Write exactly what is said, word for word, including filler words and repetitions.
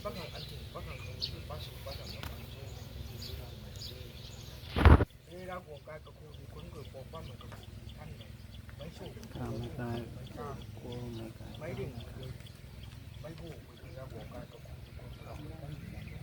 Pakhang an thing, pakhang kung, pasu, pakhang nam an chu, chu chu na mai chu. Ei ra guang kai kakhou di kun kau pok pa ma kakhou di than na. Mai su. Kamei kai, mai ka, kumei kai, mai ding, mai gu, ei ra guang kai kakhou di kun kau pok pa ma kakhou di than na.